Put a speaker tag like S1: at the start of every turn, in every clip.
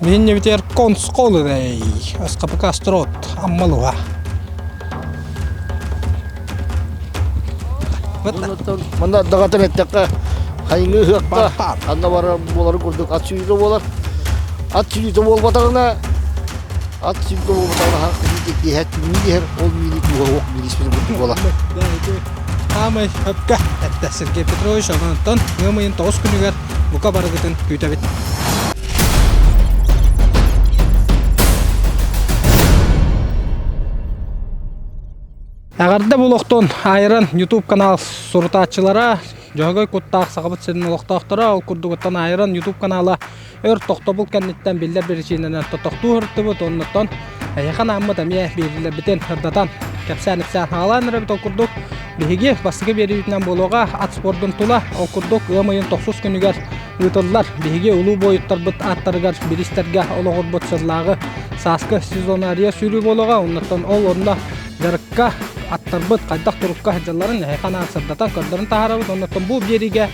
S1: Биһиннибитигэр консколырай, СКПК Астрот, Аммалуга.
S2: Манна даҕатан эттэххэ, хайыҥы ыһыахха ханна барар буоларын курдук ат сүүрүүтэ буолар. Ат сүүрүүтэ буолбатаҕына, ат сүүрүүтэ буолбатаҕына киэһэ түүнү иһэр, ол миини тууһа уох бириспит курдук буолар.
S1: Хаамай өпкө эттэ Сергей Петрович, онон ыам ыйын 9 күнүгэр бука барыгытын күүтэбит. Эҕэрдэ булуохтун Айран YouTube канал сурутааччылара, Дьөһөгөй куттаах Сахабыт сирин олохтоохторо, ол курдугуттан Айран YouTube канала өр тохтобул кэнниттэн биллэр биричиинэнэн тохтуу сырыттыбыт, оннуттан эһиэхэ анааммыт эмиэ биэриилэрбитин сырдатан кэпсээн-ипсээн хаалаан эрэбит. Ол курдук биһиги бастакы биэриибитинэн буолуоҕа ат спордун тула, ол курдук ыам ыйын тохсус күнүгэр ыытыллар биһиги улуу буойуттарбыт ааттарыгар бириистэргэ олоҕурбут сыллааҕы сааскы сезонария сүүрүү буолуоҕа. Оннуттан ол онно дьарыкка аттарбыт хайдах турукка сылдьалларын эһиэхэ анаан сырдатан көрдөрөн таһаарабыт. Оннуттан бу биэриигэ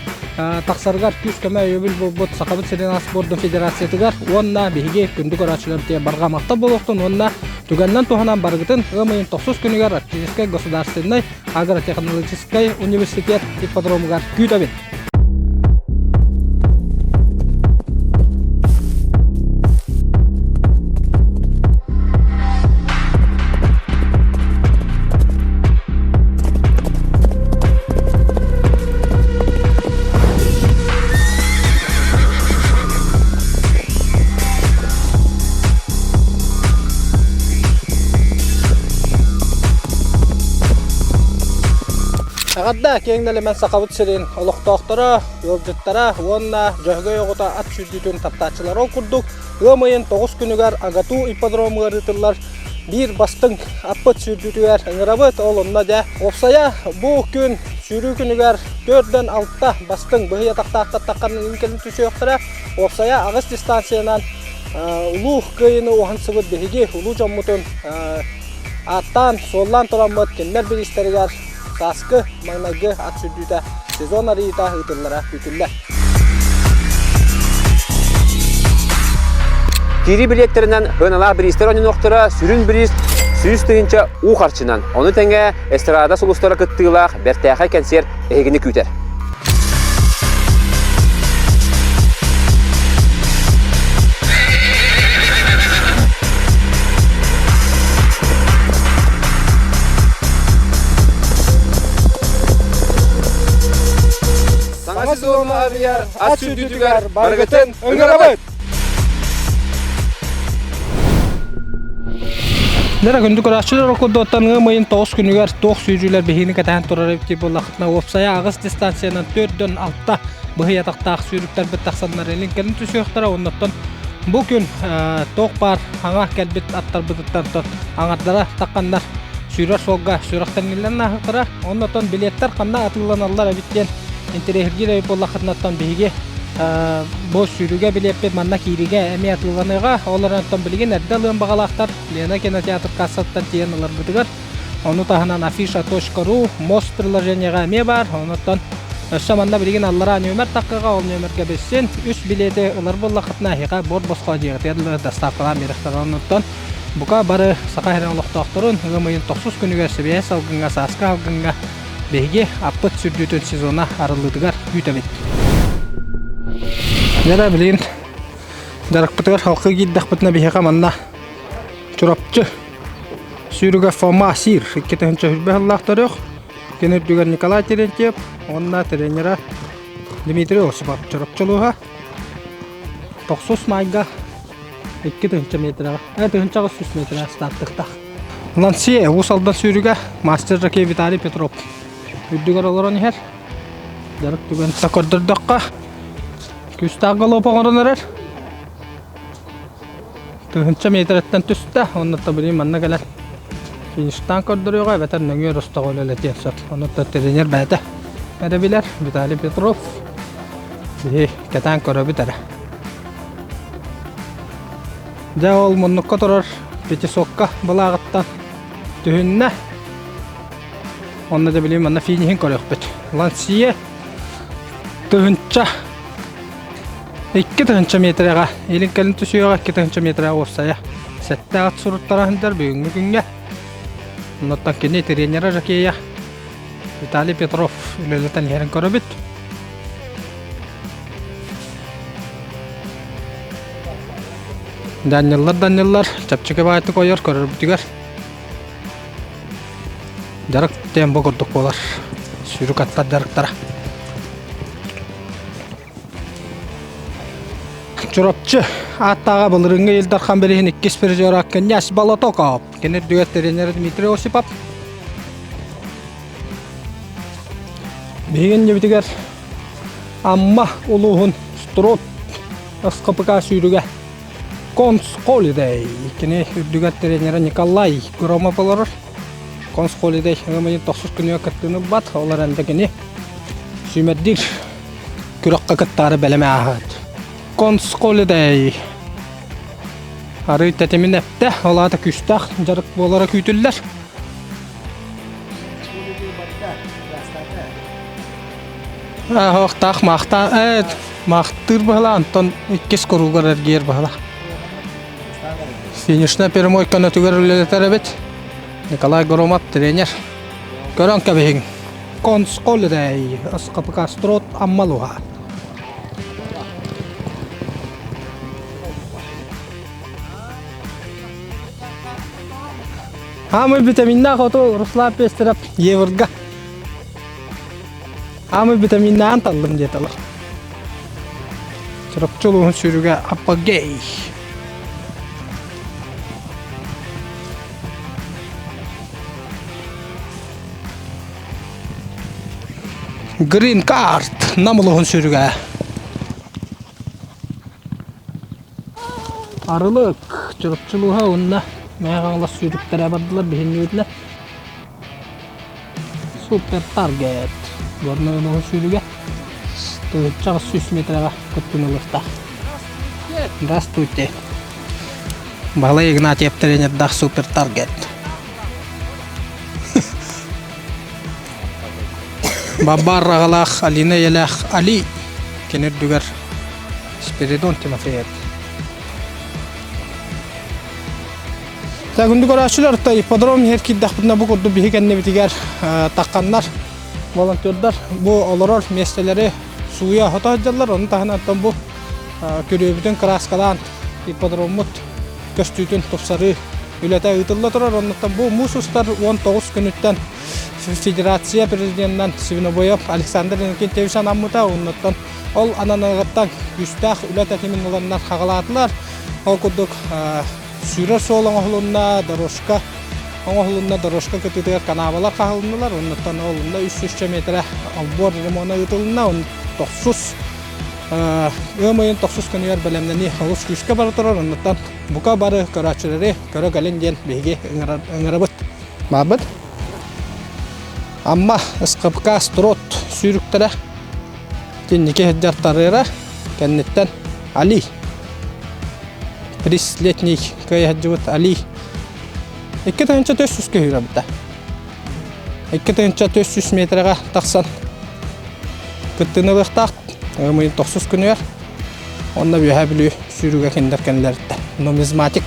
S1: тахсарыгар күүс-көмө өйөбүл буолбут Сахабыт сирин ас спордун федерациятыгар уонна биһиги күндү көрөөччүлэрбитигэр барҕа махтал буолуохтун уонна түгэнинэн туһанан барыгытын ыам ыйын тохсус күнүгэр Арктическай государственнай агротехнологическай университет ипподромугар күүтэбин. Эҕэрдэ киэҥ нэлэмэн Сахабыт сирин олохтоохторо, ыалдьыттара уонна Дьөһөгөй оҕото ат сүүрдүүтүн таптааччылара ол курдук ыам ыйын 9 күнүгэр АГАТУ ипподромугар ыытыллар биир бастыҥ аппыт сүүрдүүтүгэр ыҥырабыт. Ол онно дьэ уопсайа бу күн сүүрүү күнүгэр төрдөн алта бастыҥ быһый атахтаахтар таххан кэлин түсүөхтэрэ. Уопсайа аҕыс дистанциянан улуу кыайыыны уһансыбыт биһиги улуу дьоммутун ааттаан, суоллаан тураммыт кинилэр бириистэригэр сааскы маҥнайгы ат сүүрдүүтэ сезон арыйыыта ыытыллара күүтүллэр.
S3: Киирии билиэттэринэн сыаналаах бириистэр оонньонуохтара, сүрүн бириис 100 000 уу харчынан. Ону тэҥэ эстрада сулустара кыттыылаах бэртээхэй кэнсиэр эһигини күүтэр. Саҥа сезону арыйар ат сүүрдүүтүгэр барыгытын ыҥырабыт!
S1: Дара күндү көрөөччүлэр окурдуоттан ыам ыйын 9 күнүгэр туох сүүрүүлэр биһигини кэтэһэн турар эбит буоллахытына уопсайа аҕыс дистанциянан төрдөн алта быһый атахтаах сүүрүктэрбит тахсаннар илин кэлин түсүөхтэрэ оннуттан бу күн туох баар хаҥа кэлбит аттарбытыттан аҥардара тахханнар сүүрэр суолга сүрэхтэниллэн ааһыахтара оннотон билиэттэр ханна атыыланаллар эбит диэн интэриэһиргиир эбит буоллаххытынаттан биһиги бу сүүрүүгэ билиэппит манна киириигэ эмиэ атыыланыаҕа. Ол эрэн билигин эрдэ ылыан баҕалаахтар Лена кинотеатр кассаттан тиийэн ыларбытыгар. Ону таһынан afisha.ru мост приложениеҕа эмиэ баар. Онуттан өссө манна билигин аллараа нүөмэр таххыга ол нүөмэргэ билсин. Үс билиэти ылар буоллаххытына эһиэхэ бор босхо дьиэҕитигэр доставкалаан биэрэхтэрэ. Онуттан бука бары Саха сирин олохтоохторун ыам ыйын тохсус күнүгэр сибиэһэй салгыҥҥа сааскы салгыҥҥа Биһиги аппыт сүүрдүүтүн сезона арыллыытыгар күүтэбит. Дьэ билигин дьарыкпытыгар халқы киирдэхпитинэ биһиэхэ манна Чурапчы сүүрүгэ Фома Сир 2020 сыллаах төрүөх кини үрдүгэр Николай Терентьев уонна тренера Дмитрий Осипов Чурапчы улууһа тохсус маайга 2000 метрэҕэ 1800 метрэҕэ стартыахтаах. Лансье Уус Алдан сүүрүгэ мастер жокей Виталий Петров үрдүгэр олорон иһэр. Дьарык түгэн көрдөрдөххө күүстээх галоп оҥорон эрэр. Тыһыынча метрэттэн түстэ, оннуттан билигин манна кэлэн фиништаан көрдөрүөҕэ эбэтэр нөҥүө Ростову үлэлэтиэн сөп. Онуттан тренер бэйэтэ эрэ билэр Виталий Петров. Биһи кэтээн көрөбүт эрэ. Дьэ ол муннукка турар пятисотка былааҕыттан түһүннэ. Онно да билигин манна финиһин көрүөхпүт. Лансье тыһынча. 2000 метрэҕэ илин-кэлин түсүөҕэ 2000 метрэҕэ уопсайа сэттэ ат суруттара сылдьар бүгүҥҥү күҥҥэ. Оннуттан кини тренера жокея Виталий Петров үлэлэтэн иһэрин көрөбүт. Данньыллар данньыллар чэпчэки баайтык ойор көрөрбүтүгэр дьарык тембо курдук буолар. Сүүрүк аттар дьарыктара. Чурапчы ааттааҕа былырыыҥҥы Ил Дархан бирииһин иккис призера Князь Болотоков. Кини үрдүгэр тренер Дмитрий Осипов. Биһиги иннибитигэр Амма улууһун Строд СКПК сүүрүгэ Конс Холидей. Кини үрдүгэр тренера Николай Громов олорор. Конс Холидей ыам тохсус күнүгэр кыттыыны ылбат. Ол эрэн да кини сүүмэрдиир күрэххэ кыттаары бэлэм ааһыт. Конс Холидей арыы тэтимин эптэ, ол аата күүстээх дьарык буолара күүтүллэр. Охтаах маахтаа маахтыыр быһыла Антон иккис куруугар эргийэр быһыла. Финишная прямой көнөтүгэр үлэлэтэр эбит. Николай Громов тренер. Көрөн кэбиһиҥ. Консколидей СКПК Аммалуха. Аамый витаминнаах оту Руслан Пестеров Еврга. Аамый витаминнаан таллым диэталар. Чурапчы улууһун сүүрүгэ Апогей. Green Card Нам улууһун сүүрүгэ. Арылык, Чурапчы улууһа уонна Мэҥэ Хаҥалас сүүрүктэрэ бардылар биһиннибитинэ. Супер Таргет Горнай улууһун сүүрүгэ 1800 метрэҕэ кыттыыны ылыахтаах. Здравствуйте. Баһылай Игнатьев тренердаах Супер Таргет. Баббаар аҕалаах Алина ийэлээх Али кини үрдүгэр Спиридон Тимофеев. Күндү көрөөччүлэр, ипподром иһэр киирдэхпитинэ бу курдук биһи кэннибитигэр тахханнар волонтердар бу олорор миэстэлэри сууйа хото сылдьаллар. Ону таһынан бу күрүөбүтүн кырааскалаан ипподроммут көстүүтүн тупсарыы үлэтэ ыытылла турар. Оннуттан бу муус устар 19 күнүттэн федерация президенынан Свинобоев Александр Иннокентьевич анаммыта. Оннуттан ол ананыгыттан күүстээх үлэ тэтимин ыланнар хаҕалаатылар. Ол курдук сүүрэр суол оҥоһулунна, дорожка оҥоһулунна, дорожка кытыытыгар канавалар хаһылыннылар. Оннуттан ол онно 300 метрэ олбуор ремона ыытылынна. Тохсус ыам ыйын тохсус күнүгэр бэлэмнэнии олус күүскэ бара турар. Оннуттан бука бары көрөөччүлэри көрө кэлин диэн биһиги ыҥырабыт. Баабыт. Амма СКПК Строт сүүрүктэрэ Тинники сылдьар тарыыра кэнниттэн Али приз летний кыайа сылдьыбыт Али 2400 көһүүрэ 2400 метрэҕэ тахсан кыттыыны ылыахтаах ыам ыйын тохсус күнүгэр уонна Үөһээ Бүлүү сүүрүгэ кинилэр кэннилэриттэн нумизматик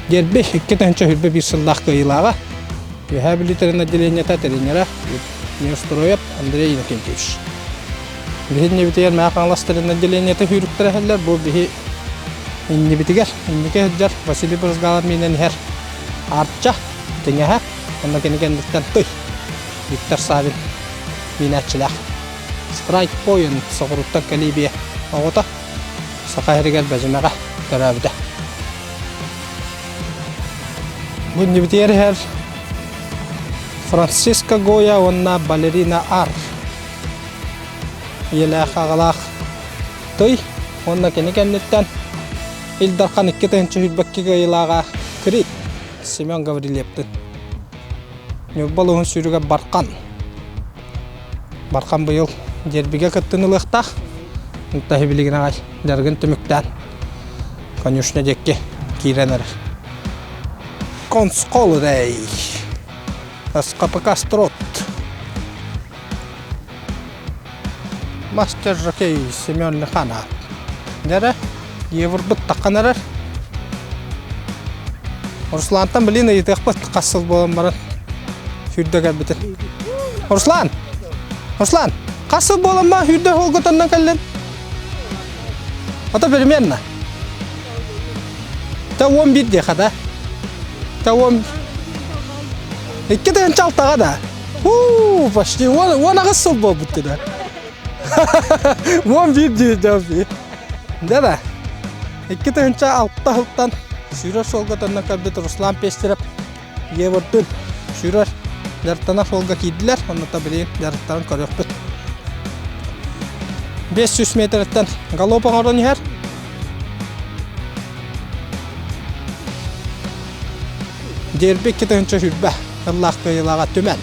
S1: дерби 2021 сыллаах кыайыылааҕа Үөһээ Бүлүү тэрин отделениета тренера Неустроев Андрей Иннокентьевич. Биһи иннибитигэр Мэҥэ Хаҥалас тэрин отделениета сүүрүктэрэ иһэллэр. Бу биһи иннибитигэр инники сылдьар Василий Брызгалов миинэн иһэр Арча тиҥэһэ уонна кини кэнниттэн Тый Виктор Савин миинээччилээх. Страйк Point соҕурууттан кэлии биэ оҕото Саха сиригэр Бэдьимэҕэ төрөөбүтэ. Бу иннибитигэр иһэр Франциско Гоя уонна балерина Ар ийэлээх аҕалаах Тый уонна кини кэнниттэн Ил Дархан 2022 кыайыылааҕа Крит Семен Гаврильевтын. Ньурба улууһун сүүрүгэ Бархан. Бархан быйыл дербигэ кыттыыны ылыахтаах. Таһы билигин аҕай дьарыгын түмүктээн конюшня диэки киирэн эрэр. Консколрей. СКПК Строт. Мастер жокей Семен Лиханов. Дьэрэ, Еврбыт таххан эрэр. Руслантан билин ыйытыахпыт хас сыл буолан баран сүүрдэ кэлбитин. Руслан! Руслан! Хас сыл буолан ба сүүрдэ холготоннон кэллин? Ото примерно. Та 11 диэхэ да. Та 10 2006-га да. Уу, почти 18 сыл буолбут да. 11 дии Да да. 2006 сылтан сүүрэр суолга төннөн кэлбит Руслан Пестерев Еврдын сүүрэр дьарыктанар суолга киирдилэр. Онно билигин дьарыктарын көрүөхпүт. 500 метрттэн галоп оҥорон иһэр. Дерби 2020 сыллаах кыайыылааҕа Түмэн.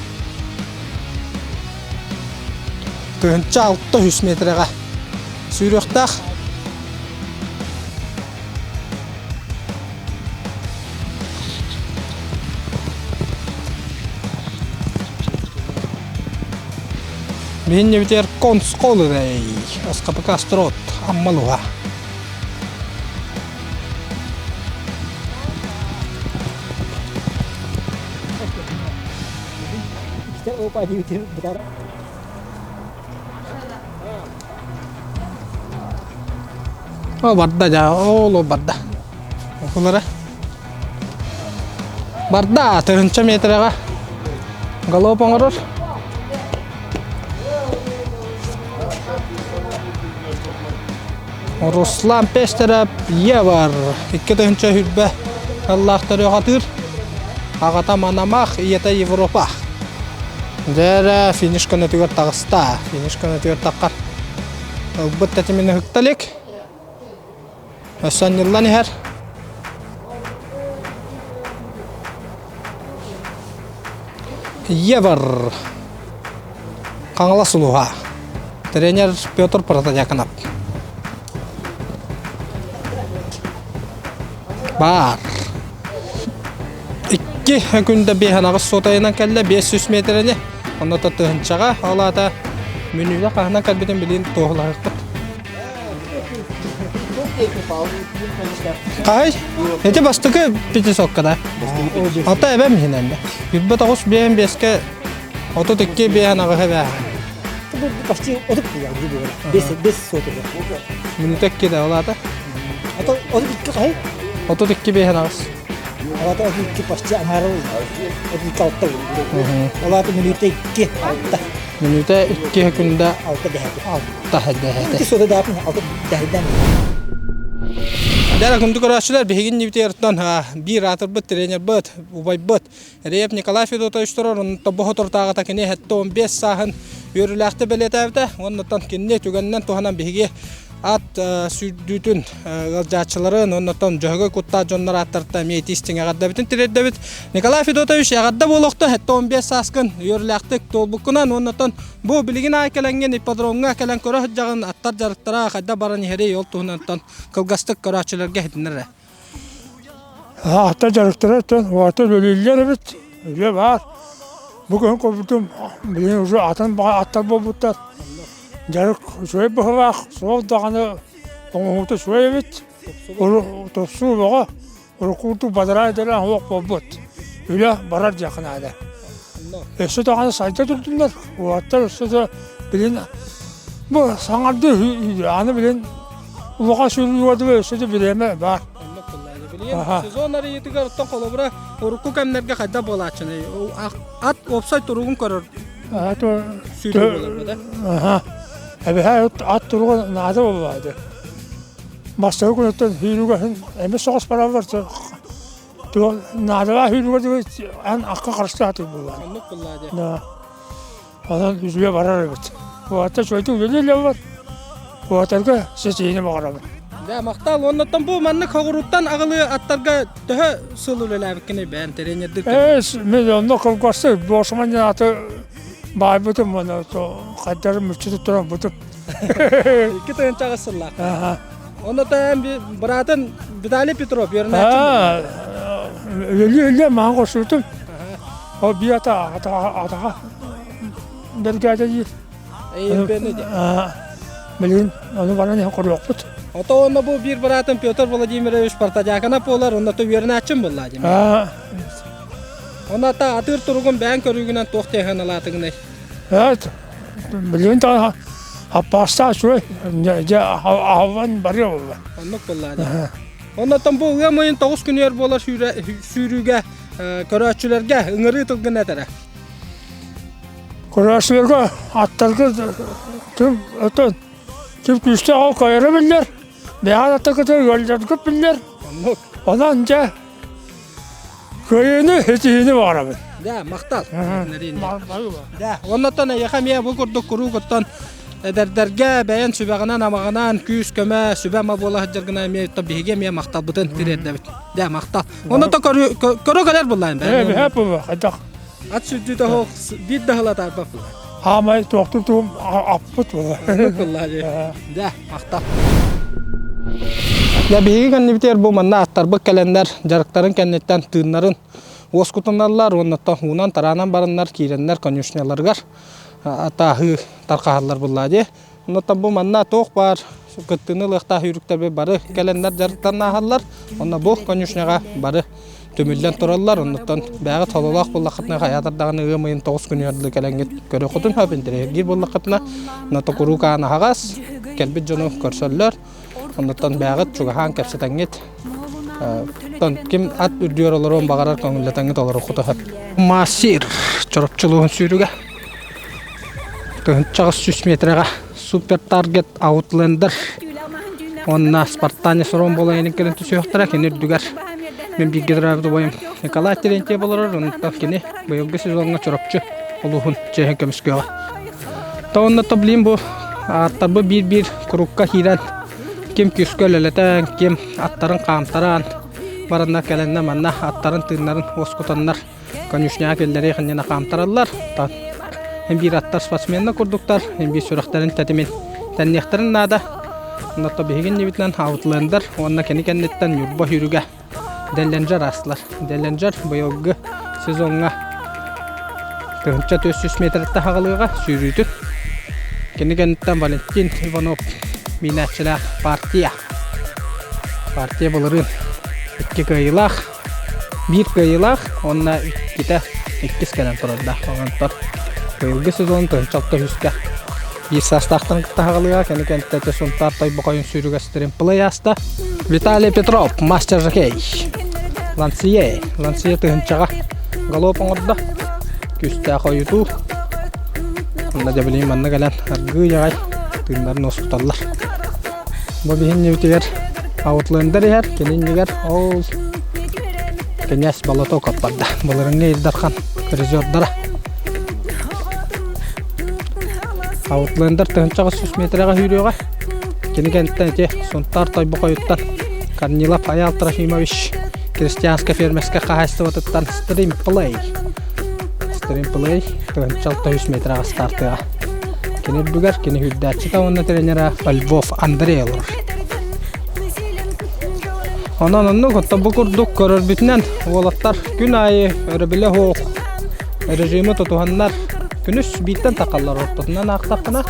S1: 1600 метрэҕэ сүүрүөхтээх. Биһиннибитигэр консколырай, СКПК Астрот, Аммалуга. О, барда дьа, ол барда. Окулара. Барда, тыһынча метрэҕэ галоп оҥорор. Руслан Пестеров Евар 2020 сыллаах төрүөх атыыр. Аҕата Манамах, ийэтэ Европа. Дьэ финиш көнөтүгэр таҕыста. Финиш көнөтүгэр таххар. Ылбыт тэтимин ыһыкта илик. Өссө анньыллан иһэр. Евар Хаҥалас улууһа. Тренер Петр Протодьяконов. Баар. Икки күндэ биэһэн суотайынан кэллэ 500 метрэни. Онно тыһынчаҕа, ол аата мүнүүтэ хаһынан кэлбитин билин туоһулаһыахпыт. Хаһай? Ити бастакы пятисотка да. Ата эбэм иһинэн да. 29 биэһин биэскэ 32 биэһин аҕыһа бээ.
S4: Почти отут бес бес сотый.
S1: Минута икки да ол аата.
S4: 32 хаһай?
S1: 32 биэһин аҕыс.
S4: Ол аата 32 почти аҥаара 32 алта. Ол аата минута икки алта.
S1: Минута икки күндэ
S4: алта дэһэти.
S1: Алта дэһэти.
S4: Икки сода даатын алта дэһэдэн.
S1: Дара күндү көрөөччүлэр биһигин нибитиэртэн биир аатырбыт тренербыт, убайбыт Реев Николай Федотович турар, онтон бу соторутааҕыта кини 75 сааһын үөрүүлээхтик бэлиэтээбитэ. Оннуттан кинини түгэнинэн туһанан биһиги ат сүүрдүүтүн ыалдьааччыларын, оннуттан дьөһөгөй куттаах дьоннор ааттарыттан эмиэ итии-истиҥ эҕэрдэбитин тириэрдэбит. Николай Федотович, эҕэрдэ буолуохтун, 75 сааскын үөрүүлээхтик туолбуккунан, оннуттан бу билигин аай кэлэҥҥин ипподромҥа кэлэн көрө сылдьаҕын, аттар дьарыктара хайдах баран иһэрий, ол туһунан кылгастык көрөөччүлэргэ иһитиннэр эрэ.
S5: Аата дьарыктара өттөн уота үлэлииллэр эбит, үлэ баар. Бу күн көрбүтүм, билигин уже атын баҕа аттар буолбуттар. Дьарык үчүгэй быһыылаах, суол даҕаны оҥоһуута үчүгэй эбит. Тупсуу бөҕө, урукку курдук бадараа идэлээх суох буолбут. Үлэ барар диэххэ наада. Өссө даҕаны сайда турдуннар, уолаттар өссө да билин бу саҥардыы аны билин улахан сүрүн өссө да бириэмэ баар.
S1: Сезон арыйыытыгар оттон холобура урукку кэмнэргэ хайдах буолааччыный? Ат уопсай туругун көрөр сүүрүү буолар да?
S5: Эбэһээ ат туруга наада буолбаады. Бастакы күнүттэн сүүрүүгэ эмис соҕус бараллар наадалаах сүүрүүгэ эн акка харыстаатый буоллаа.
S1: Оннук буоллаа дии.
S5: Онон үтүө барар эбит. Уота үчүгэйдик үлэлииллэр. Уотарга ситиини баҕарабын.
S1: Дьэ, махтал. Оннуттан бу маннык хоҕуруттан аҕылыы аттарга төһө сыл үлэлээбиккиний бэйэн тренердик?
S5: Ээ, мен онно кылгастык Босман диэн аты баайбытым уонна хайдары мүччү туттаран бутум.
S1: 2008 сыллаах. Онно эн быраатын Виталий Петров үөрэнээччи.
S5: Үлэлии-үлэлии маһын көрсүбүтүм. Ол биир ата атаҕа бэргээдэ диир.
S1: Эйирбэни
S5: Билигин ону баран иһэн коруохпут.
S1: Ото онно бу биир быраатым Петр Владимирович Протодьяконов буолар, онно то үөрэнээччим буолла дим. Онно ата атыыр туругун бэйэн көрүүгүнэн туох тиэхэн алаатыгыный?
S5: Evet, билигин да аппаастаах үчүгэй, дьэ аһыллан барыа буолла.
S1: Оннук буолла дии. Оннотон бу ыам ыйын 9 күнүгэр буолар сүүрүүгэ көрөөччүлэргэ ыҥырыы тылгын этэрэ.
S5: Көрөөччүлэргэ аттарга түм өтөн түм күүстээх ол көйөрө биллэр, бэйэҕэ аттаргытын ыалдьаргыт биллэр.
S1: Оннук.
S5: Онон дьэ кыайыыны ситиһиини баҕарабын.
S1: Да, махтал. Да, оннотон эйиэхэ эмиэ бу курдук куруук оттон эдэрдэргэ бэйэн сүбэҕинэн-амаҕынан күүс-көмө, сүбэ-ама буола сылдьаргына эмиэ биһиги эмиэ махталбытын тириэрдэбит. Да, махтал. Онно көрө кэлэр буллаан.
S5: Ээ, бэһэ була, хайдах.
S1: Ат сүрдүүтэ хоох биир да сыла таарбат була.
S5: Хаамай туохтур тугум аппыт була.
S1: Да, махтал. Я биһиги кэннибитигэр бу манна аттарбыт кэлэннэр дьарыктарын кэнниттэн тыыннарын уоскутуналлар уонна уунан тараанан бараннар киирэннэр конюшняларыгар атааһыы тархаһаллар буллаа дии. Оннуттан бу манна туох баар кыттыыны ылыахтаах үүрүктэрбит бары кэлэннэр дьарыктанан ааһаллар. Онно бу конюшняҕа бары түмүллэн тураллар. Оннуттан бэйэҕит сололоох буоллаххытына хайаатар даҕаны ыам ыйын 9 күнүгэр дылы кэлэҥҥит көрүөххүтүн сөп, интэриэһиргиир буоллаххытына онно куруук аан аһаҕас, кэлбит дьону көрсөллөр. Оннуттан бэйэҕит чугаһаан кэпсэтэҥҥит Оттон ким ат үрдүгэр олоруон баҕарар көҥүллэтэҥҥит олоруоххута сөп. Массир Чоропчулууһун сүүрүгэ 1800 метрэҕэ Супер Таргет Аутлендер уонна Спартанец Ром буолан кэлэн түсүөхтэрэ. Кини үрдүгэр мин бииргэ төрөөбүт убайым Николай Терентьев олорор. Онтон кини быйылгы сезоҥҥа Чурапчы улууһун чиэһин көмүскүөҕэ. Тоонно тоблин бу ааттарбы биир-биир курукка киирэн ким күүскэ үлэлэтэн, ким аттарын хаамтаран бараннар кэлэннэ манна аттарын тыыннарын уоскутаннар конюшняҕа киллэриэх иннинэ хаамтараллар. Эн биир аттар спортсменнар курдуктар, эн биир сүрэхтэрин тэтимин тэнниэхтэрин наада. Оннотто биһиги иннибитинэн Аутлендер уонна кини кэнниттэн Ньурба сүүрүгэ Делленджер аастылар. Делленджер быйылгы сезоҥҥа 1400 метртэ хаҕалыаҕа сүүрүүтүн. Кини кэнниттэн Валентин Иванов миинээччилээх партия. Партия былырыын икки кыайыылаах, биир кыайыылаах уонна иккитэ иккис кэлэн турардаах. Онтон быйылгы сезон 1603-кэ биир саастаахтарын кытта хаҕалыаҕа. Кини кэнниттэн Сунтаар Тойбохойун сүүрүгэстэрин плей ааста. Виталий Петров, мастер жокей. Лансие, Лансие тыһынчаҕа галоп оҥордо. Күүстээх ойутуу. Онно дьэ билигин манна кэлэн аргыый аҕай тыыннарын уоскуталлар. Бу биһиннибитигэр Аутлендер иһэр, кини иннигэр ол князь Болотоков барда. Былырыҥҥы Ил Дархан призердара. Аутлендер тыһынчаҕа сүүс метрэҕэ сүүрүөҕэ. Кини кэнниттэн ити Сунтаар Тойбохойуттан Корнилов Аял Трофимович крестьянскай фермерскэй хаһаайыстыбатыттан Стрим Плей Стрим Плей тыһынча 600 метрэҕэ стартыаҕа. Кини үрдүгэр кини сүүрдээччитэ уонна тренера Львов Андрей олорор. Онон оннук оттон бу курдук көрөрбүтүнэн уолаттар күн аайы өрөбүлэ суох режими тутуһаннар күнүс бииртэн тахаллар ортотунан аахтаххына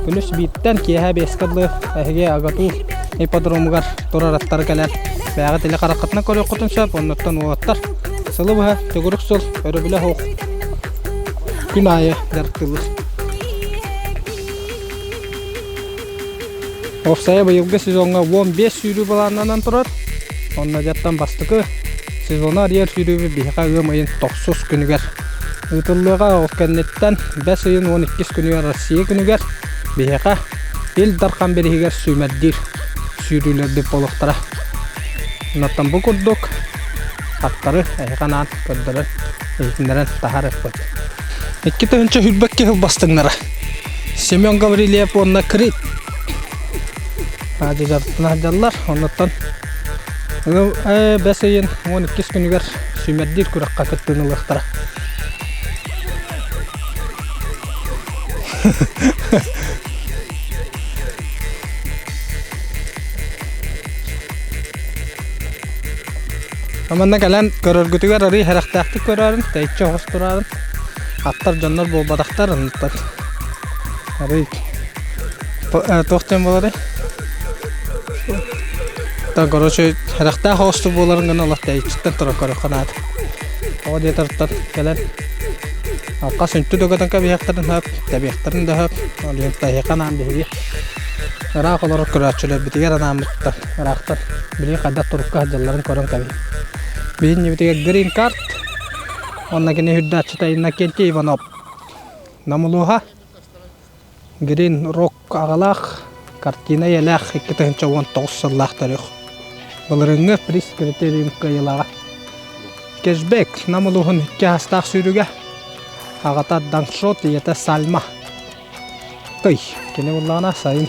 S1: күнүс бииртэн киэһэ биэскэ дылы эһиги АГАТУ ипподромугар турар аттары кэлэн бэйэҕит илэ хараххытынан көрүөххүтүн сөп оннуттан уолаттар сылы быһа төгүрүк сыл өрөбүлэ суох күн аайы дьарыктыыллар. Уопсайа быйылгы сезоҥҥа 15 сүүрүү былааннанан турар. Онно дьаттан бастакы сезону арыйар сүүрүүбүт биһиэхэ ыам ыйын тохсус күнүгэр ыытыллыаҕа. Ол кэнниттэн бэс ыйын 12 күнүгэр Россия күнүгэр биһиэхэ Ил Дархан бириһигэр сүүмэрдиир сүүрүүлэрбит буолуохтара. Оннуттан бу курдук аттары эһиэхэ анаан көрдөрөн, иһитиннэрэн таһаарыахпыт. 2022 сыл бастыҥнара Семен Гаврильев уонна Крит дьарыктана сылдьаллар. Оннуттан бэс ыйын 12 күнүгэр сүүмэрдиир күрэххэ кыттыыны ылыахтара. Манна кэлэн көрөргүтүгэр арыый сэрэхтээхтик көрөөрүн, тэйиччи оҕус тураарын. Аттар дьоннор буолбатахтар оннуктар. Арыый туох диэн буоларый? Тан короче, харахтаах оҕусту буоларын гына олох тэйиччиттэн туран көрөххө наада. Оҕо диэтэртэн кэлэн алхас үнтү дөгөтөн кэбиһиэхтэрин сөп, тэбиэхтэрин да сөп. Ол иһин таһиэхэ анаан биһиги ыраах олорор көрөөччүлэрбитигэр анааммыттар ыраахтан билигин хайдах турукка сылдьалларын көрөн кэбиһин. Биһиннибитигэр Green Card уонна кини үрдэаччыта Иннокентий Иванов Намулуоха Green Rock аҕалаах картина ийэлээх 2019 сыллаах төрүөх. Былырыыҥҥы приз критериум кыайыылааҕа. Кэшбэк Нам улууһун икки аастаах сүүрүгэ. Аҕата Даншот, ийэтэ Сальма. Тый, кини буллаҕына сайын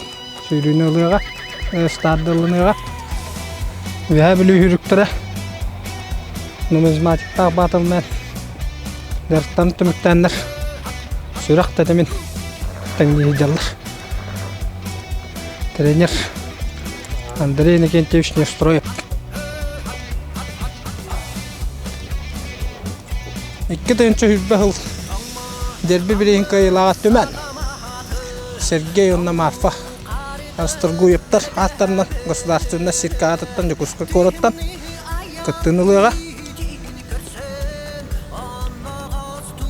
S1: сүүрүүнү ылыаҕа, стардылыныаҕа. Үөһээ Бүлүү сүүрүктэрэ нумизматиктаах баатылмен дьарыктан түмүктээннэр сүрэх тэтимин тэҥнии сылдьаллар. Тренер Андрей Иннокентьевич Неустроев. 2020 сыл дерби билигин кыайыылааҕа Түмэн, Сергей уонна Марфа Расторгуевтар ааттарынан государственнай циркэ аатыттан Дьокуускай куораттан кыттыыны ылыаҕа.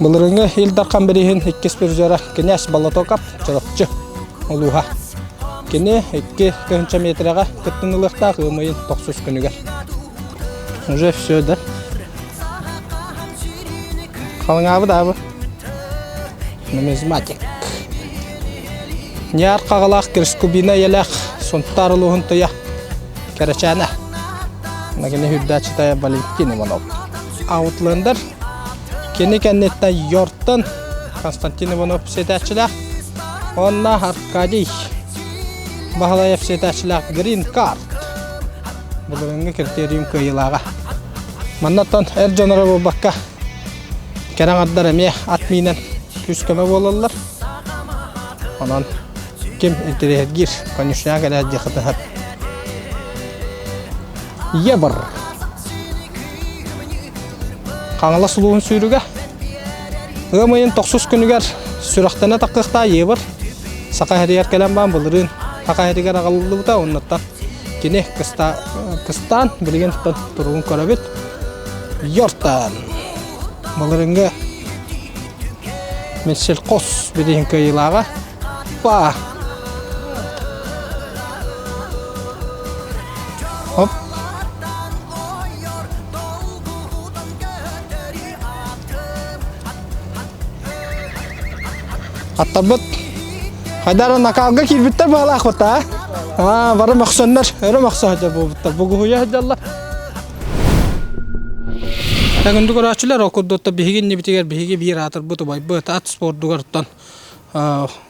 S1: Былырыыҥҥы Ил Дархан бирииһин иккис призера князь Болотоков Чурапчы улууһа. Кини 2000 метрэҕэ кыттыыны ылыахтаах ыам ыйын тохсус күнүгэр. Уже все, да? Халыҥаабыт аабы. Нумизматик. Ньаар хаҕалаах Крескубина ийэлээх Сунтаар улууһун тыйа Кэрэчээнэ. Кини үрдээччитэ Валентин Иванов. Аутлендер кини кэнниттэн Йортон Константин Иванов сиэтээччилээх. Онно Аркадий Баһылаев сиэтээччилээх Грин Карт. Былырыыҥҥы критериум кыайыылааҕа. Маннаттан эр дьон эрэ буолбакка, кэрэ аҥардар эмиэ ат миинэн күүс-көмө буолаллар. Онон ким интэриэһиргиир, конюшняҕа кэлээт диэххитин сөп. Ебр. Хаҥалас улууһун сүүрүгэ. Ыам ыйын тохсус күнүгэр сүрэхтэнэ таххыахтаах Ебр. Саха сиригэр кэлэн баан былырыын Саха сиригэр аҕалыллыбыта, оннуттан Кини кыстаан билигин туругун көрөбүт. Йортан былырыҥҥы Минсельхоз билигин кыайыылааҕа. Па! Хоп. Аттарбыт хайдара накалга киирбиттэр баалаахпыт аа. Аа, бары мөхсөннөр, өрө мөхсө сылдьар буолбуттар. Бугуһуйа сылдьаллар. Күндү көрөөччүлэр, ол курдук биһиги иннибитигэр биһиги биир аатырбыт убайбыт ат спордугар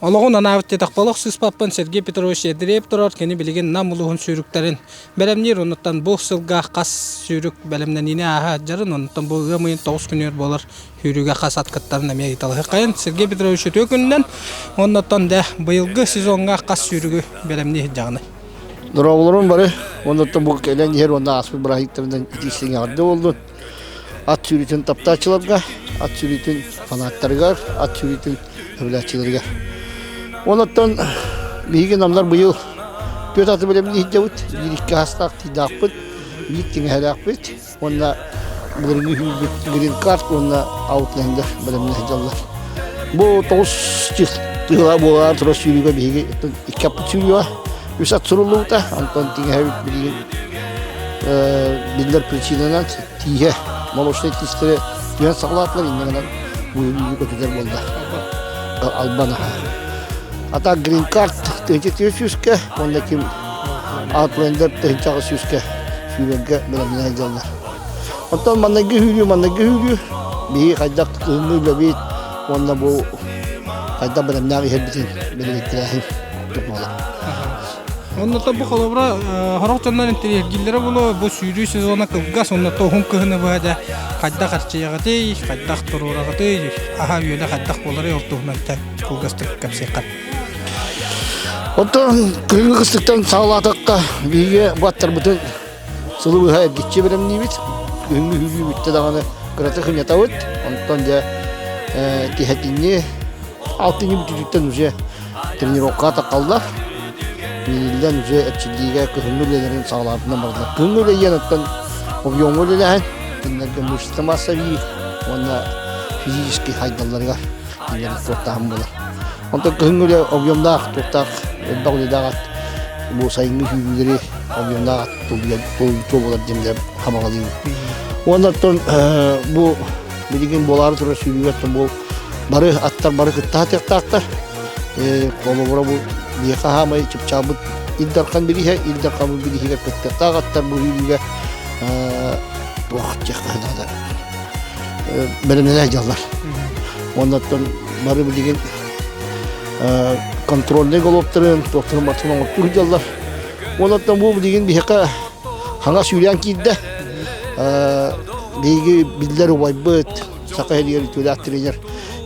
S1: олоҕун анаабыт диэтэх олох сыыспаппын Сергей Петрович Ядреев турар. Кини билигин Нам улууһун сүүрүктэрин бэлэмниир. Онуттан бу сылга хас сүүрүк бэлэмнэниини ааһа сылдьарын, онуттан бу ыам ыйын 9 күнүгэр буолар сүүрүүгэ хас ат кыттарын эмиэ ыйыталаһыаххайын. Сергей Петрович үтүө күнүнэн, оннуттан дэ быйылгы сезоҥҥа хас сүүрүгү бэлэмнии сылдьаҕыный?
S2: Дорооболорун бары. Оннуттан бу кэлэн иһэр уонна ааспыт бырааһынньыктарынан итиистиҥ эҕэрдэ буоллун. Ат сүүрүүтүн таптааччыларга, ат сүүрүүтүн фанаттарыгар, ат сүүрүүтүн сөбүлээччилэригэр. Онуттан биһиги намнар быйыл түөрт аты бэлэмнии сылдьабыт. Биир икки аһастаах тиийдаахпыт, биир тиҥэһэлээхпит уонна былырыҥҥы сүүрбүт грин-карт уонна аутлендер бэлэмнии сылдьаллар. Бу тоҕус тыһыла буолаан турар сүүрүүгэ биһиги икки аппыт сүүрүүгэ үс ат суруллубута. Онтон тиҥэһэбит билигин биллэр причинанан тииһэ молочнай тиистэри түһэн саҕалаатылар инньэ гынан бу көтүтэр буолла албан а так грин-карт 1400-кэ уонна ким Outlander 1800-кэ сүүрэргэ бэлэмнээн сылдьаллар. Оттон манныгы сүүрүү, манныгы сүүрүү биһиги хайдах кыһыҥҥы үлэбит уонна бу хайдах бэлэмнээх иһэрбитин бэлиэтээһин буолар.
S1: Оннута бу холобура сорох дьоннор интэриэһиргииллэрэ буолуо бу сүүрүү сезона кылгас оннута уһун кыһыны быһа дьэ хайдах эрчийэҕитий, хайдах туруораҕытый, аһа-үөлэ хайдах буоларый ол туһунан кылгастык кэпсиэххэ.
S2: Оттон кыһыҥҥы кыстыктан саҕалаатахха биһиги бу аттарбытын сылы быһа эргиччи бэлэмниибит. Күһүҥҥү сүүрүү бүттэ даҕаны кыратык хынньатабыт. Онтон дьэ тиһэтинни алтынньы бүтүүтүттэн уже тренировкаҕа таххаллар. Мииниллэн уже эрчиллиигэ кыһыҥҥы үлэлэрин саҕалаабытынан бараллар. Кыһыҥҥы үлэ диэн объемҥа үлэлэһэн, кинилэргэ мышца массовик уонна физически хайдалларыгар кинилэри туохтааһын буолар. Онтон кыһыҥҥы үлэ объемнаах, туохтаах элбэх үлэлээх ат бу сайыҥҥы сүүрүүлэри объемнаах ат туолуйар диэн хамаҕалыыбын. Уонна оттон бу билигин буолаары турар сүүрүүгэ оттон бу бары аттар бары кытта сатыахтаахтар. Холобура бу биһиэхэ хаамай чыпчаабыт Ил Дархан бирииһэ, Ил Дархан бирииһигэр кыттыахтаах аттар бу сүүрүүгэ туох диэххэ наада бэлэмнэнэ сылдьаллар. Уонна оттон бары билигин контрольнай головтарын, туохтарын барытын оҥортуу сылдьаллар. Уонна оттон бу билигин биһиэхэ хаҥас сүүрээн киирдэ. Биһиги биллэр убайбыт, Саха сиригэр үтүөлээх тренер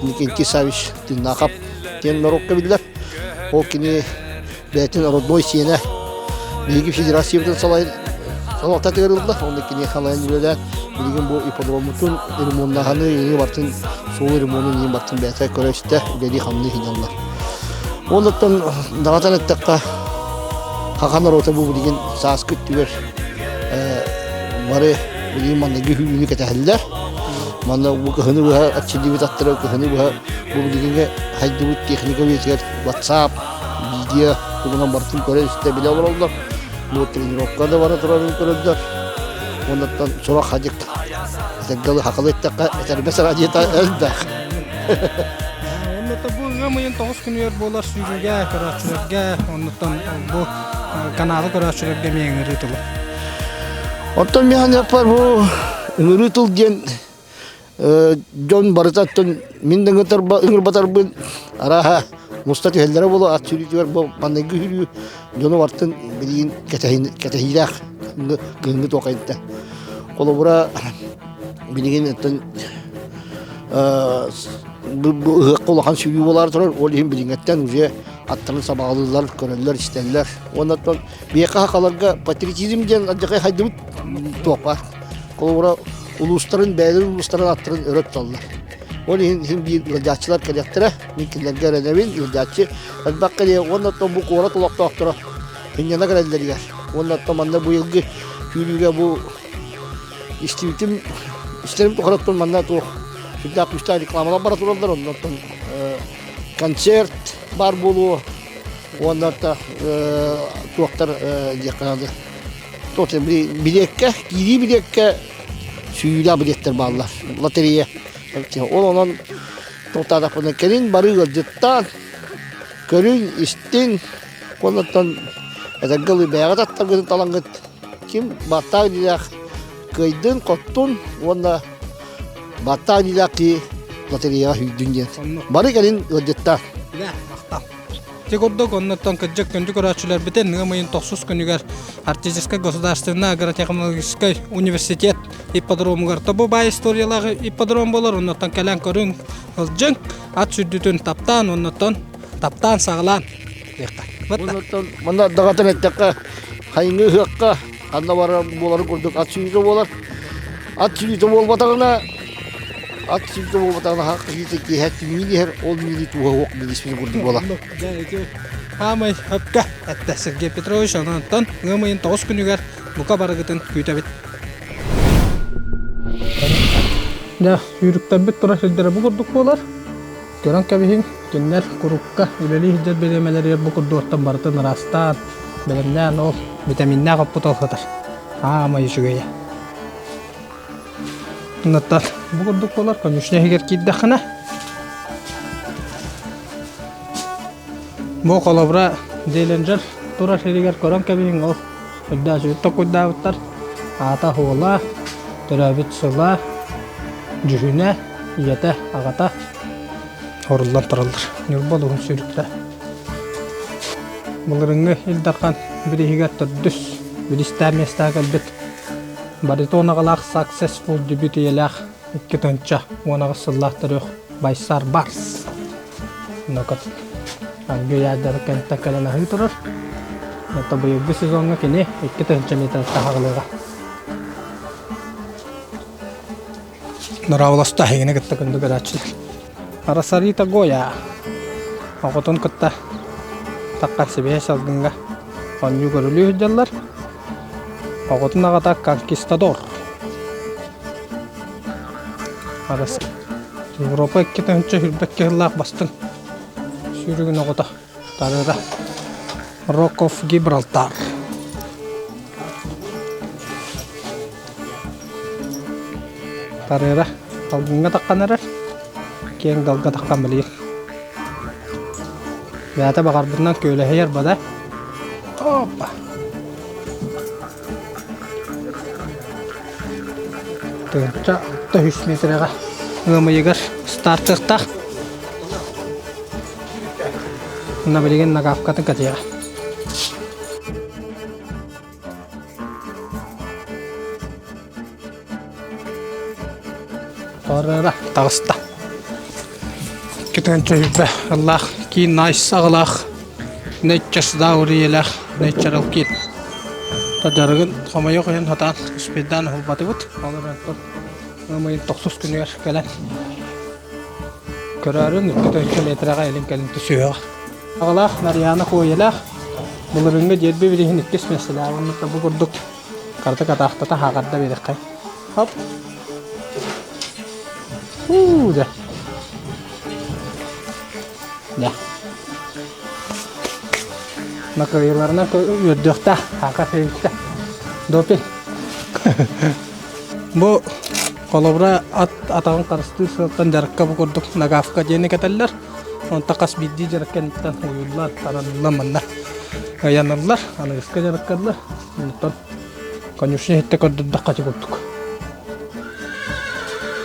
S2: Никентий Савич Тыннахов диэн норуокка биллэр. Ол кини бэйэтин родной сиэнэ биһиги федерациябытын салайан салалтатыгар ылла. Онно кини халайан үлэлээн билигин бу ипподроммутун ремоннаһаны иҥи бартын суол ремонун иҥи бартын бэйэтэ көрө-истэ үлэлии-хамныы сылдьаллар. Оннуттан даҕатан эттэххэ хаха норуота бу билигин сааскы өттүгэр бары билигин манныгы хүүнү кэтэһэллэр. Манна бу кыһыны быһа аччыллыбыт аттара кыһыны быһа бу билигиҥҥэ хайдыбыт техника үйэтигэр WhatsApp, видео тугунан барытын көрө-истэ билэ олороллор. Бу тренировка да бара турарын көрөллөр. Оннуттан сурах хадьык этэргэ хахалы эттэххэ этэрбэс радиота элбэх.
S1: Оннуттан бу ыам ыйын тоҕус күнүгэр буолар сүүрүүгэ көрөөччүлэргэ, оннуттан бу каналы көрөөччүлэргэ эмиэ ыҥырыы тылы.
S2: Оттон мин саныахпар бу ыҥырыы тыл диэн дьон барыта оттон мин да ыҥырбатарбын арааһа муста түһэллэрэ буолуо ат сүүрүүтүгэр бу маҥнайгы сүүрүү дьону барытын билигин кэтэһиилээх кыһыҥҥы туохайда. Холобура билигин оттон бу ыһыахха улахан сүүрүү буолаары турар, ол иһин билиҥҥэттэн уже аттарын сабаҕалыыллар, көрөллөр, истэллэр. Уонна оттон биһиэхэ сахаларга патриотизм диэн алдьархай хайдыбыт туох баар. Холобура улуустарын, бэйэлэрин улуустарын аттарын өрө туталлар. Ол иһин син биир ыалдьааччылар кэлиэхтэрэ. Мин кинилэргэ эрэнэбин, ыалдьааччы элбэх кэлиэ. Уонна оттон бу куорат олохтоохторо сынньана кэлэллэригэр. Уонна оттон манна быйылгы сүүрүүгэ бу истибитим, истэрим тухары оттон манна туох сүрдээх күүстээх рекламалар бара тураллар. Онно оттон концерт баар буолуо. Уонна туохтар диэххэ наада. Туох билиэккэ, киирии билиэккэ сүүйүүлээх билиэттэр бааллар. Лотерея. Ол онон туохтаатахпына кэлин бары ыалдьыттаан, көрүҥ, истиҥ, оннуттан этэргэ дылы бэйэҕит аттаргытын талаҥҥыт ким баттаах илиилээх кыайдын, хоттун уонна баттаах илиилээх киһи лотереяҕа сүүйдүн диэн. Бары кэлин ыалдьыттаан.
S1: Махтал. Ити курдук, оннуттан кырдьык күндү көрөөччүлэрбитин ыам ыйын тохсус күнүгэр Арктическай государственнай агротехнологическай университет ипподромугар тобу баай историялаах ипподром буолар, оннуттан кэлэн көрүҥ, сылдьыҥ, ат сүрдүтүн таптаан, оннуттан таптаан саҕалаан диэххэ.
S2: Оннуттан манна даҕатан эттэххэ, хайыҥы ыһыахха ханна барар буоларын курдук ат сүүрүүтэ буолар. Ат сүүрүүтэ буолбатаҕына Ат сиргэ буолбатаҕына хах киһитэ киэһэ түҥҥүн иһэр, ол миини тууһа уох билиспит курдук буолар.
S1: Хаамай өпкө эттэ Сергей Петрович, онон ыам ыйын тоҕус күнүгэр бука барыгытын күүтэбит. Дьэ, сүүрүктэрбит турар сирдэрэ бу курдук буолар. Көрөн кэбиһиҥ, кинилэр курукка үлэлии сылдьар бириэмэлэригэр бу курдуктан барытын ыраастаан, бэлэмнээн ол витаминнаах оппут ол сытар. Аамай үчүгэйэ. Оннуттан бу курдук буолар, конюшня иһигэр киирдэххинэ бу холобура Делинджер турар сиригэр көрөн кэбиһиҥ ол үрдээччи токуйдаабыттар аата уола, төрөөбүт сыла, дьүһүнэ, ийэтэ, аҕата хоруллан тураллар. Ньурба улууһун сүүрүктэ. Былырыҥҥы Ил Дархан бирииһигэр төрдүс бириистээх миэстэҕэ кэлбит Баритон аҕалаах Successful дебют ийэлээх 2018 сыллаах төрүөх Байсар Барс Нокот Аргыйаадары кэнтэ кэлэн аһыы турар. Это быйылгы сезоҥҥа кини 2000 метр таһаҕалыаҕа. Нурауласта эһигини кытта күндү көрөөччүлэр. Росарита Гоя оҕотун кытта таххар сибиһэ салгыҥҥа. Оонньуу көрүлүү сылдьаллар. Оҕотун аҕата Конкистадор. Арас Европа 2022 сыллаах бастыҥ сүүрүгүн оҕото тарыра Роков Гибралтар. Тарыра салгыҥҥа таххан эрэр, киэҥ далга таххан билигин. Бэйэтэ баҕарбытынан күөлэһийэр бада. Опа! Тыһыынча 600 миэтэрэҕэ ыам ыйыгар стартыахтаах. Мына билигин нагавкатын кэтиэҕэ. Барара таҕыста. Китэн чөйбэ ыллаах киин найс аҕалаах Неччес даурийэлээх Неччерал киин. Тадьарыгын хомойуох иһин хатаан успейдаан уһулбатыбыт. Ол эрэн ыам тохсус күнүгэр кэлэн көрөөрүн 2 метрэҕэ илин кэлин түсүһүөҕэ. Аҕалаах Нарьяна Хуойалаах былырыыҥҥы дерби билиһин иккис миэстэлээх уонна бу курдук Карта катаахтата хааҕарда биэрэххэй. Хоп. Уу да. Да. Накырыйларына үөрдүөхтээх, хака сыйыкта. Допинг. Бу холобура ат атаҕын харыстыыр сыалтан дьарыкка бу курдук нагавка диэни кэтэллэр. Онтон хас биирдии дьарык кэнниттэн уйуллар, тараныллар манна ыйаныллар, аныгыска дьарыккаллар. Онтон конюшня иһиттэ көрдөрдөххө ити курдук.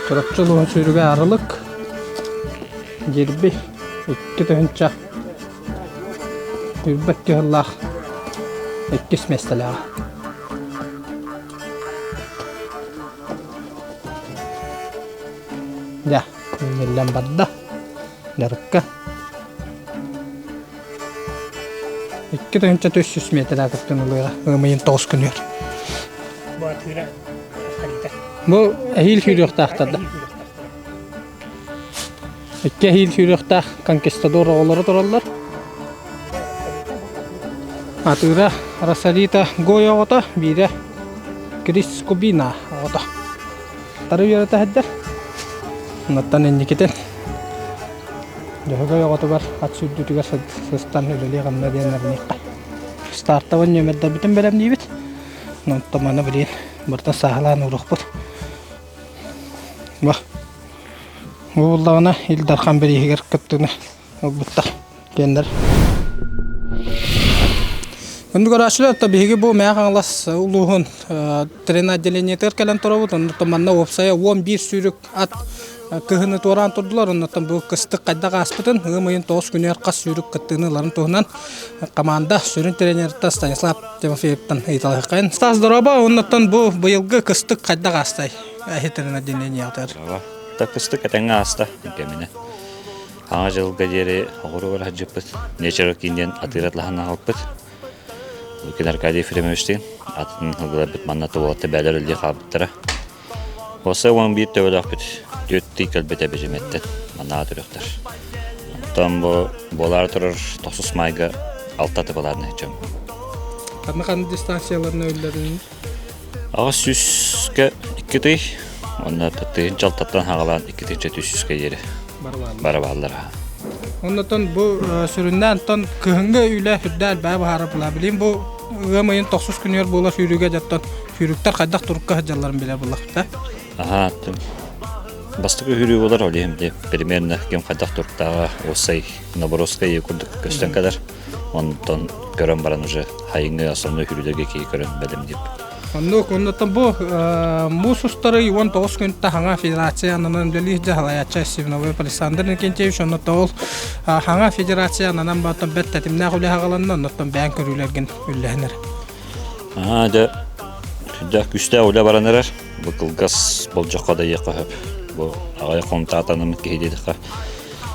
S1: Чурапчы улууһун сүүрүгэ Арылык, Дьирби, 2 тыһыынча үрбэт тыһыллаах иккис миэстэлээҕэ. Дьэ, миллэн барда. Дьарыкка. 2300 миэтэрэ кыттан ылыаҕа ыам ыйын 9 күнүгэр.
S4: Баатыыра халита.
S1: Бу эһиил сүүрүөхтаахтар да. Икки эһиил сүүрүөхтээх конкистадор оҕолоро тураллар. Атыыра Росалита Гой оҕото, биирэ Крис Кубина оҕото. Тары үөрэтэ сылдьар. Оннуттан инникитин Дьөһөгөй оҕотугар ат сүүрдүүтүгэр сыстан үлэлиэх-хамна диэн эрниэххэ. Стартовай нүөмэрдэрбитин бэлэмниибит. Онтон маны билигин барытын сааһылаан ууруохпут. Бу буллаҕына Ил Дархан бирииһигэр кыттыыны ылбыттар диэннэр. Күндү көрөөччүлэр, биһиги бу Мэҥэ Хаҥалас улууһун трен отделениетыгар кэлэн турабыт. Оннуттан манна уопсайа 11 сүүрүк ат кыһыны туораан турдулар. Оннуттан бу кыстык хайдах ааспытын, ыам ыйын 9 күнүгэр хас сүүрүк кыттыыны ыларын туһунан команда сүрүн тренерта Станислав Тимофеевтан ыйыталаһыаххайын. Стас, дорообо, оннуттан бу быйылгы кыстык хайдах аастай? Эһи трен отделениетыгар.
S6: Кыстык этэҥҥэ ааста кэминэ. Аҥа дьылга диэри оҕуругар сылдьыппыт. Нечерок диэн атыыр атлаһан аҕалбыт. Лукин Аркадий Ефремовичтыын атын ылларбыт манна туолатта бээлэр өллүү хаалбыттара. Осы 11 төбөлөөхпүт түөрт тый кэлбит эбэжимэттэн манаа төрөхтөр. Оттон бу буолаары турар тохсус майга алта тыбаларны чөм.
S1: Ханна ханна дистанцияларына өллөрүн?
S6: 800-ке 2 тый, онно тыһын чалтаттан хагалаан 2 тыһынча 300-ке диэри бара бааллар.
S1: Оннотон бу сүрүннээн тон кыһыҥҥы үлэ сүрдээх элбэҕи быһаарар буолар. Билигин бу ыам ыйын тохсус күнүгэр буолар сүүрүүгэ дьоттон сүүрүктэр хайдах турукка сылдьалларын билэр буоллахпыт.
S6: Аха, бастакы сүүрүү буолар, ол иһин примерно ким хайдах туруктааҕа уоссай наброска курдук көстөн кэлэр. Онтон көрөн баран уже хайыҥҥы основной сүүрүүлэргэ киһи көрөн бэлэмниир.
S1: Оннук, оннуттан бу муус устары 19 күнтэ хаҥа федерация ананан үлэлиир дьаһалаяччы Сивновой Александр Никентьевич оннуттан ол хаҥа федерация ананан бааттан бэрт тэтимнээх үлэ хаҕаланна, оннуттан бэйэҥ көрүүлэргин үллэһинэр.
S6: Аа, дьэ, сүрдээх күүстээх үлэ баран эрэр. Бу кылгас болдьоххо да иэххэ сөп. Бу аҕай хонтаатаныммыт киһи диэтэххэ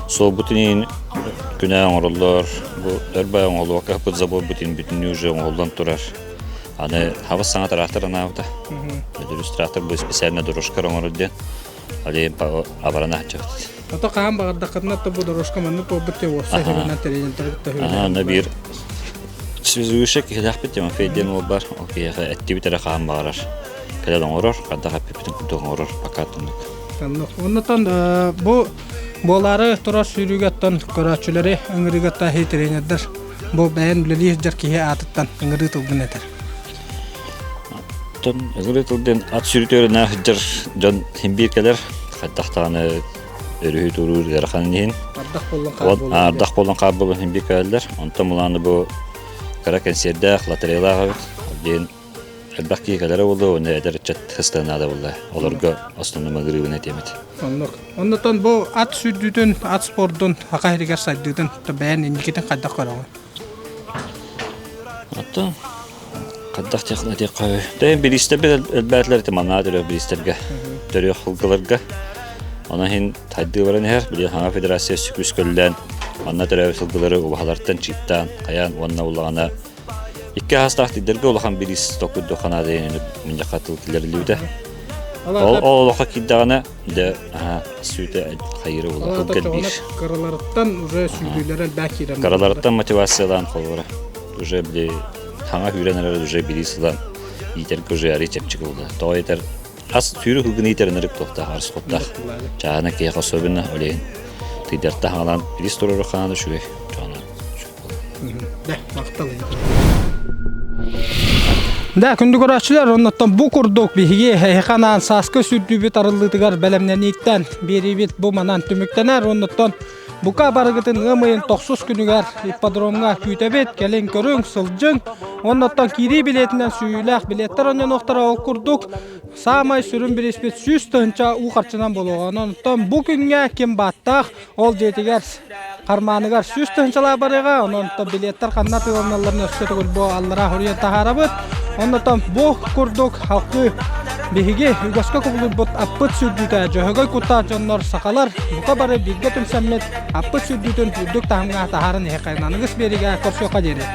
S6: Суолбутун иһин күнэ оҥороллор. Бу өр бай оҥоһуллубакка ыппыт заборбут иһин бүтүннүү уже оҥоһуллан турар. Аны хабыс саҥа трактор анаабыта. Өдөрүс трактор бу специально дорожка оҥорор диэн. Алейн абарана сылдьабыт.
S1: Ото хаһан баҕардаххытына то бу дорожка маннык буолбут диye уопсай хөрөнөн тэрийэн
S6: Ана биир. Связующий киһилээхпит Тимофей диэн уол бар. Ол киһиэхэ эттибит эрэ хаһан баҕарар. Кэлэн оҥорор, хайдах эппиппитин курдук оҥорор, пока оннук.
S1: Оннотон бу буолаары турар сүүрүүгэттэн көрөөччүлэри ыҥырыыгатта тренердэр бу бэйэн үлэлии сылдьар киһи аатыттан ыҥырыы тылгын этэр.
S6: Оттон ыҥырыы тыл диэн ат сүүрүтүөрүнэ сылдьар дьон син биир кэлэр. Хайдах даҕаны өрүһү туруур ыарахан иһин.
S1: Ардах буоллун хаар буоллун.
S6: Ардах буоллун хаар буоллун син биир кэлэллэр. Онтон мулааны бу кыра кэнсиэрдээх, лотереялаах эбит. Диэн элбэх киһи кэлэрэ буолуо уонна эдэр ыччат хыстыан наада буолла. Олорго основной ыҥырыыбын этиэм этэ.
S1: Оннук. Оннотон бу ат сүүрдүүтүн, ат спордун Саха сиригэр сайдыытын бэйэн инникитин хайдах көрөҕүн?
S6: Оттон хайдах этиэххэ Тэйэн бириистэрбит элбээтилэр ити манаа төрүөх бириистэргэ, төрүөх сылгыларга. Онон иһин сайдыы баран иһэр. Билигин Хаҥа Федерация сүкүс көллөөн манна төрөөбүт сылгылары убаһалартан чиптаан, хайаан уонна улаҕана Икки аһастаах тиддэргэ улахан бириис токуйду ханаада диэн мунньахха тыл киллэриллибитэ. Ол олоххо киирдэҕинэ дьэ сүүтэ хайыра буолар тыл кэлбиир.
S1: Кыраларыттан уже сүүрүүлэрэ элбэх киирэн.
S6: Кыраларыттан мотивациялаан холобура. Уже били хаҥа күүрэн эрэр уже бириис ылан иитэргэ уже арый чэпчэки буолла. Тоҕо этэр ас сүүрү кылгын иитэр ынырык туохтаах арыс хуттаах. Чаана киһиэхэ особенно олейин тыйдарта хаҥалаан бириис турору хаана үчүгэй. Чаана
S1: Да, күндү көрөөччүлэр, оннуттан бу курдук биһиги эһиэхэ анаан сааскы сүрдүүбүт арыллыытыгар бэлэмнэнииттэн биэриибит бу манан түмүктэнэр. Оннуттан бука барыгытын ыам ыйын тохсус күнүгэр ипподромҥа күүтэбит, кэлин көрүҥ, сылдьыҥ. Оннуттан киирии билиэтинэн сүүйүүлээх билиэттэр онньонуохтара ол курдук саамай сүрүн бирииспит 100 тыһыынча уу харчынан буолуоҕа. Онон бу күҥҥэ ким бааттаах ол дьиэтигэр хармааныгар 100 тыһыынчалаах барыаҕа, онон билиэттэр ханна атыыланалларын өссө төгүл бу аллараа хоруйан таһаарабыт. Оннотон бу курдук халкы биһиги үгэскэ кубулуйбут аппыт сүрдүүтэ дьөһөгөй куттаах дьоннор сахалар бука бары бииргэ түмсэммит аппыт сүрдүүтүн үрдүк таһымҥа таһааран иһиэххэ аныгыс биэриигэ көрсүөххэ диэри.